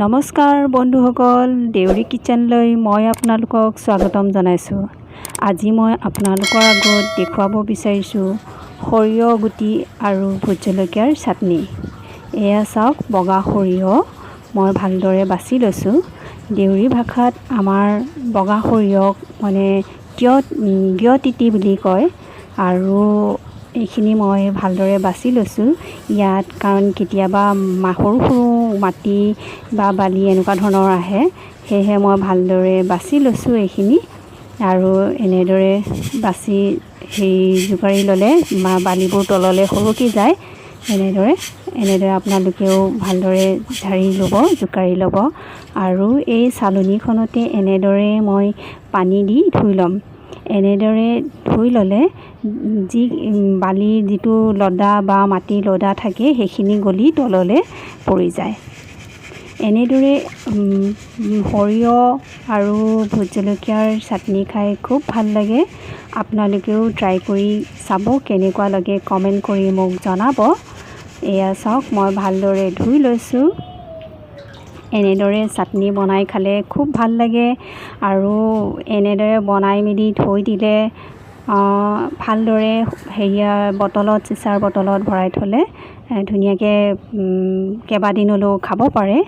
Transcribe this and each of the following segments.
নমস্কাৰ বন্ধুসকল, দেউৰী কিটচেনলৈ মই আপোনালোকক স্বাগতম জনাইছোঁ। আজি মই আপোনালোকৰ আগত দেখুৱাব বিচাৰিছোঁ সৰিয়হ গুটি আৰু ভোট জলকীয়াৰ চাটনি। এয়া চাওক, বগা সৰিয়হ মই ভালদৰে বাছি লৈছোঁ। দেউৰী ভাষাত আমাৰ বগা সৰিয়হক মানে তিয়তিতি বুলি কয়। আৰু এইখিনি মই ভালদৰে বাছি লৈছোঁ ইয়াত, কাৰণ কেতিয়াবা সৰু সৰু মাটি বা বালি এনেকুৱা ধৰণৰ আহে। সেয়েহে মই ভালদৰে বাছি লৈছোঁ এইখিনি। আৰু এনেদৰে বাছি হেৰি জোকাৰি ল'লে বালিবোৰ তললৈ সৰকি যায়। এনেদৰে আপোনালোকেও ভালদৰে ঝাৰি ল'ব, জোকাৰি ল'ব। আৰু এই চালনীখনতে এনেদৰে মই পানী দি ধুই ল'ম। এনেদৰে ধুই ল'লে যি বালিৰ যিটো লদা বা মাটিৰ লদা থাকে, সেইখিনি গলি তললৈ পৰি যায়। এনেদৰে সৰিয়হ আৰু ভোট জলকীয়াৰ চাটনি খাই খুব ভাল লাগে। আপোনালোকেও ট্ৰাই কৰি চাব, কেনেকুৱা লাগে কমেণ্ট কৰি মোক জনাব। এয়া চাওক, মই ভালদৰে ধুই লৈছোঁ। এনেদৰে চাটনি বনাই খালে খুব ভাল লাগে। আৰু এনেদৰে বনাই মেলি থৈ দিলে, ভালদৰে হেৰিয়া বটলত, চিচাৰ বটলত ভৰাই থ'লে ধুনীয়াকৈ কেইবাদিনলৈও খাব পাৰে।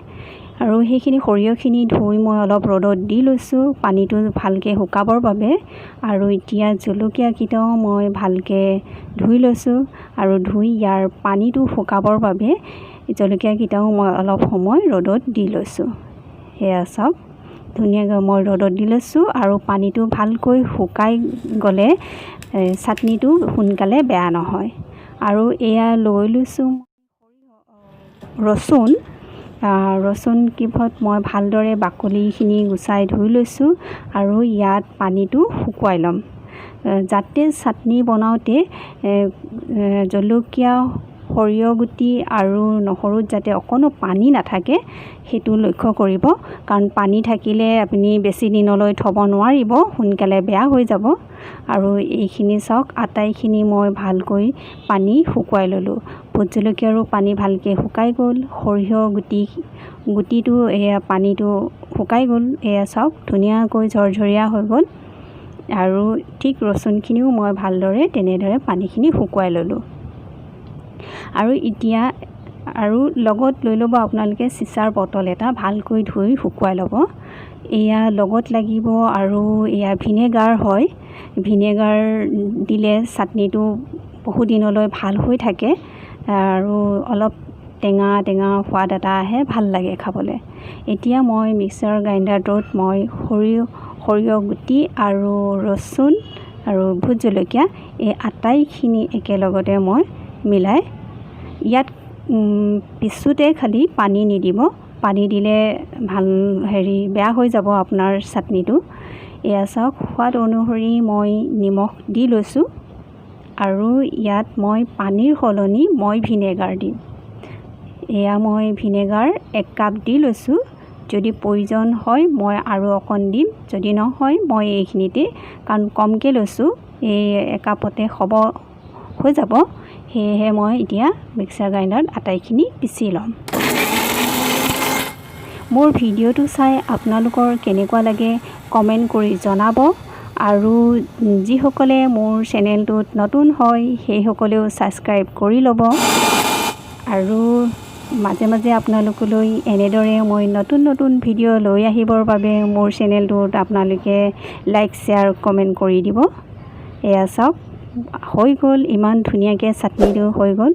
আৰু সেইখিনি সৰিয়হখিনি ধুই মই অলপ ৰ'দত দি লৈছোঁ পানীটো ভালকৈ শুকাবৰ বাবে। আৰু এতিয়া জলকীয়াকেইটাও মই ভালকৈ ধুই লৈছোঁ আৰু ধুই ইয়াৰ পানীটো শুকাবৰ বাবে জলকীয়াকেইটাও মই অলপ সময় ৰ'দত দি লৈছোঁ। সেয়া চাওক, ধুনীয়াকৈ মই ৰ'দত দি লৈছোঁ। আৰু পানীটো ভালকৈ শুকাই গ'লে চাটনিটো সোনকালে বেয়া নহয়। আৰু এয়া লৈ লৈছোঁ ৰচুন। ৰচুন কেইপাত মই ভালদৰে বাকলিখিনি গুচাই ধুই লৈছোঁ আৰু ইয়াত পানীটো শুকুৱাই ল'ম, যাতে চাটনি বনাওঁতে জলকীয়া, সৰিয়হ গুটি আৰু নহৰুত যাতে অকণো পানী নাথাকে, সেইটো লক্ষ্য কৰিব। কাৰণ পানী থাকিলে আপুনি বেছি দিনলৈ থ'ব নোৱাৰিব, সোনকালে বেয়া হৈ যাব। আৰু এইখিনি চাওক, আটাইখিনি মই ভালকৈ পানী শুকুৱাই ল'লোঁ। ভোট জলকীয়াৰো পানী ভালকৈ শুকাই গ'ল, সৰিয়হ গুটিটো এয়া পানীটো শুকাই গ'ল। এয়া চাওক, ধুনীয়াকৈ ঝৰঝৰীয়া হৈ গ'ল। আৰু ঠিক ৰচুনখিনিও মই ভালদৰে তেনেদৰে পানীখিনি শুকুৱাই ল'লোঁ। আৰু এতিয়া আৰু লগত লৈ ল'ব আপোনালোকে চিচাৰ বটল এটা, ভালকৈ ধুই শুকুৱাই ল'ব। এয়া লগত লাগিব। আৰু এয়া ভিনেগাৰ হয়। ভিনেগাৰ দিলে চাটনিটো বহুদিনলৈ ভাল হৈ থাকে আৰু অলপ টেঙা টেঙা সোৱাদ এটা আহে, ভাল লাগে খাবলৈ। এতিয়া মই মিক্সাৰ গ্ৰাইণ্ডাৰটোত মই সৰিয়হ গুটি আৰু ৰচুন আৰু ভোট জলকীয়া, এই আটাইখিনি একেলগতে মই মিলাই ইয়াত পিছোঁতে খালি পানী নিদিব। পানী দিলে ভাল হেৰি বেয়া হৈ যাব আপোনাৰ চাটনিটো। এয়া চাওক, সোৱাদ অনুসৰি মই নিমখ দি লৈছোঁ। আৰু ইয়াত মই পানীৰ সলনি মই ভিনেগাৰ দিম। এয়া মই ভিনেগাৰ 1 কাপ দি লৈছোঁ। যদি প্ৰয়োজন হয় মই আৰু অকণ দিম, যদি নহয় মই এইখিনিতে, কাৰণ কমকৈ লৈছোঁ, এই একাপতে হ'ব হৈ যাব। সেয়েহে মই এতিয়া মিক্সাৰ গ্ৰাইণ্ডাৰত আটাইখিনি পিচি ল'ম। মোৰ ভিডিঅ'টো চাই আপোনালোকৰ কেনেকুৱা লাগে কমেণ্ট কৰি জনাব। আৰু যিসকলে মোৰ চেনেলটোত নতুন হয়, সেইসকলেও ছাবস্ক্ৰাইব কৰি ল'ব। আৰু মাজে মাজে আপোনালোকলৈ এনেদৰে মই নতুন নতুন ভিডিঅ' লৈ আহিবৰ বাবে মোৰ চেনেলটোত আপোনালোকে লাইক, শ্বেয়াৰ, কমেণ্ট কৰি দিব। এয়া চাওক, হৈ গ'ল। ইমান ধুনীয়াকৈ চাটনিটো হৈ গ'ল।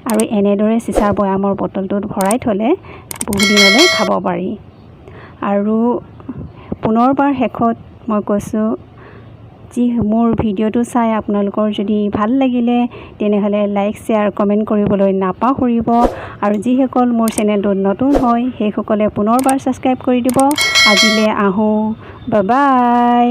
আৰু এনেদৰে চিচাৰ বৈয়ামৰ বটলটোত ভৰাই থ'লে বহুদিনলৈ খাব পাৰি। আৰু পুনৰবাৰ শেষত মই কৈছোঁ, যি মোৰ ভিডিঅ'টো চাই আপোনালোকৰ যদি ভাল লাগিলে, তেনেহ'লে লাইক, শ্বেয়াৰ, কমেণ্ট কৰিবলৈ নাপাহৰিব। আৰু যিসকল মোৰ চেনেলটোত নতুন হয়, সেইসকলে পুনৰবাৰ ছাবস্ক্ৰাইব কৰি দিব। আজিলৈ আহোঁ, বাই বাই।